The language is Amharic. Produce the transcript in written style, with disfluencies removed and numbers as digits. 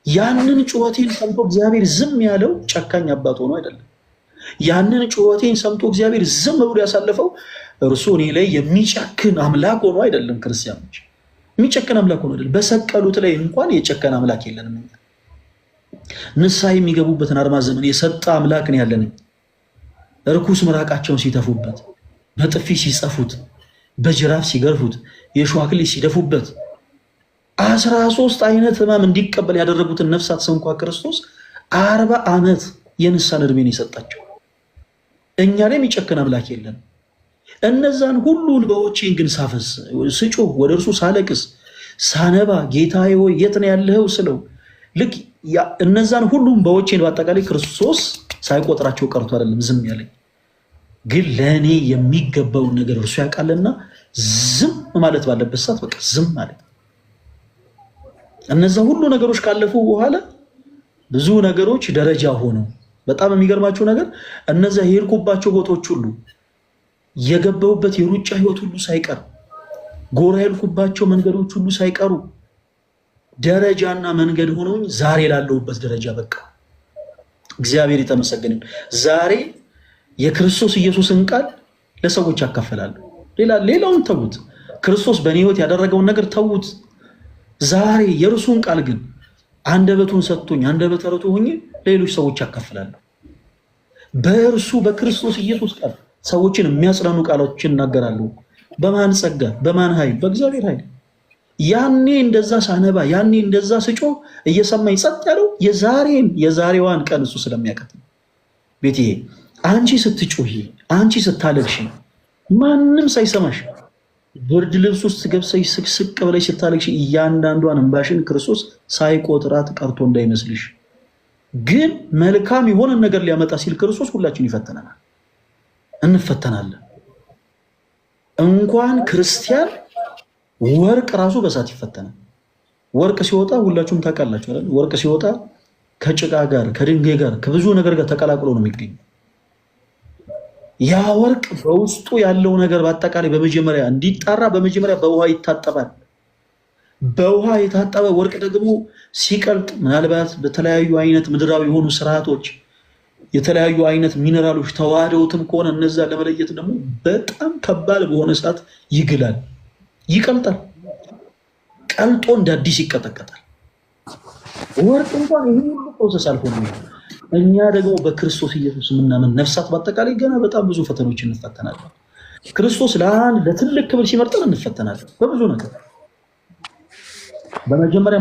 ያንን ጩኸቴን ሰምቶ እግዚአብሔር ዝም ያለው ጨካኝ አባት ሆኖ አይደለም። ያንን ጩኸቴን ሰምቶ እግዚአብሔር ዝም ብሎ ያሳለፈው እርሱ እኔ ላይ የሚጨክን አምላክ ሆኖ አይደለም። ክርስቲያኖች፣ የሚጨክን አምላክ ሆኖ አይደለም። በሰቀሉት ላይ እንኳን የጨከነ አምላክ የለንም። እኛ ንስሐ የሚገቡበትን አርማ ዘመን የሰጠ አምላክ ነው ያለን። እርኩስ ምራቃቸውን ሲተፉበት፣ በጥፊ ሲጸፉት፣ በጅራፍ ሲገርፉት፣ የእሾህ አክሊል ሲደፉበት፣ 13 አይነት ሕማም እንዲቀበል ያደረጉትን ነፍሳት እንኳ ክርስቶስ 40 ዓመት የንስሐን ዕድሜን የሰጣቸው። እኛ ላይ የሚጨክን አምላክ የለን። እነዛን ሁሉ እንባዎቼን ግን ሳፈስ፣ ስጮህ፣ ወደ እርሱ ሳለቅስ፣ ሳነባ፣ ጌታዬ ሆይ የት ነው ያለኸው ስለው፣ ልክ እነዛን ሁሉ እንባዎቼን በአጠቃላይ ክርስቶስ ሳይቆጥራቸው ቀርቶ አይደለም ዝም ያለኝ፣ ግን ለእኔ የሚገባውን ነገር እርሱ ያውቃልና ዝም ማለት ባለበት ሰዓት በቃ ዝም ማለት። እነዛ ሁሉ ነገሮች ካለፉ በኋላ ብዙ ነገሮች ደረጃ ሆነው፣ በጣም የሚገርማችሁ ነገር እነዛ የሄድኩባቸው ቦታዎች ሁሉ፣ የገባሁበት የሩጫ ህይወት ሁሉ ሳይቀር፣ ጎራ የሄድኩባቸው መንገዶች ሁሉ ሳይቀሩ ደረጃና መንገድ ሆነውኝ ዛሬ ላለሁበት ደረጃ በቃ እግዚአብሔር የተመሰገነ ይሁን። ዛሬ የክርስቶስ ኢየሱስን ቃል ለሰዎች ያካፍላለሁ። ሌላ ሌላውን ተዉት። ክርስቶስ በእኔ ህይወት ያደረገውን ነገር ተዉት። ዛሬ የእርሱን ቃል ግን አንደበቱን ሰጥቶኝ አንደበተ ርቱዕ ሆኜ ለሌሎች ሰዎች ያካፍላለሁ። በእርሱ በክርስቶስ ኢየሱስ ቃል ሰዎችን የሚያጽናኑ ቃሎችን እናገራለሁ። በማን ጸጋ? በማን ኃይል? በእግዚአብሔር ኃይል። ያኔ እንደዛ ሳነባ፣ ያኔ እንደዛ ስጮህ እየሰማኝ ጸጥ ያለው የዛሬን የዛሬዋን ቀን እሱ ስለሚያውቃት ነው። ቤትዬ፣ አንቺ ስትጮሂ፣ አንቺ ስታለቅሺ፣ ማንም ሳይሰማሽ ብርድ ልብስ ውስጥ ገብተሽ ስቅስቅ ብለሽ ስታለቅሺ እያንዳንዷን እንባሽን ክርስቶስ ሳይቆጥራት ቀርቶ እንዳይመስልሽ። ግን መልካም የሆነን ነገር ሊያመጣ ሲል ክርስቶስ ሁላችን ይፈተነናል፣ እንፈተናለን። እንኳን ክርስቲያን ወርቅ ራሱ በእሳት ይፈተናል። ወርቅ ሲወጣ ሁላችሁም ታውቃላችሁ አይደል? ወርቅ ሲወጣ ከጭቃ ጋር፣ ከድንጋይ ጋር፣ ከብዙ ነገር ጋር ተቀላቅሎ ነው የሚገኘው። ያ ወርቅ በውስጡ ያለው ነገር በአጠቃላይ በመጀመሪያ እንዲጣራ በመጀመሪያ በውሃ ይታጠባል። በውሃ የታጠበ ወርቅ ደግሞ ሲቀልጥ ምናልባት በተለያዩ አይነት ምድራዊ የሆኑ ስርዓቶች የተለያዩ አይነት ሚነራሎች ተዋህደውትም ከሆነ እነዛ ለመለየት ደግሞ በጣም ከባድ በሆነ እሳት ይግላል፣ ይቀልጣል። ቀልጦ እንደ አዲስ ይቀጠቀጣል። ወርቅ እንኳን ይህ ሁሉ process አልፎ ነው። እኛ ደግሞ በክርስቶስ ኢየሱስ የምናምን ነፍሳት በአጠቃላይ ገና በጣም ብዙ ፈተኖች እንፈተናለን። ክርስቶስ ለአንድ ለትልቅ ክብር ሲመርጠን እንፈተናለን በብዙ ነገር። በመጀመሪያ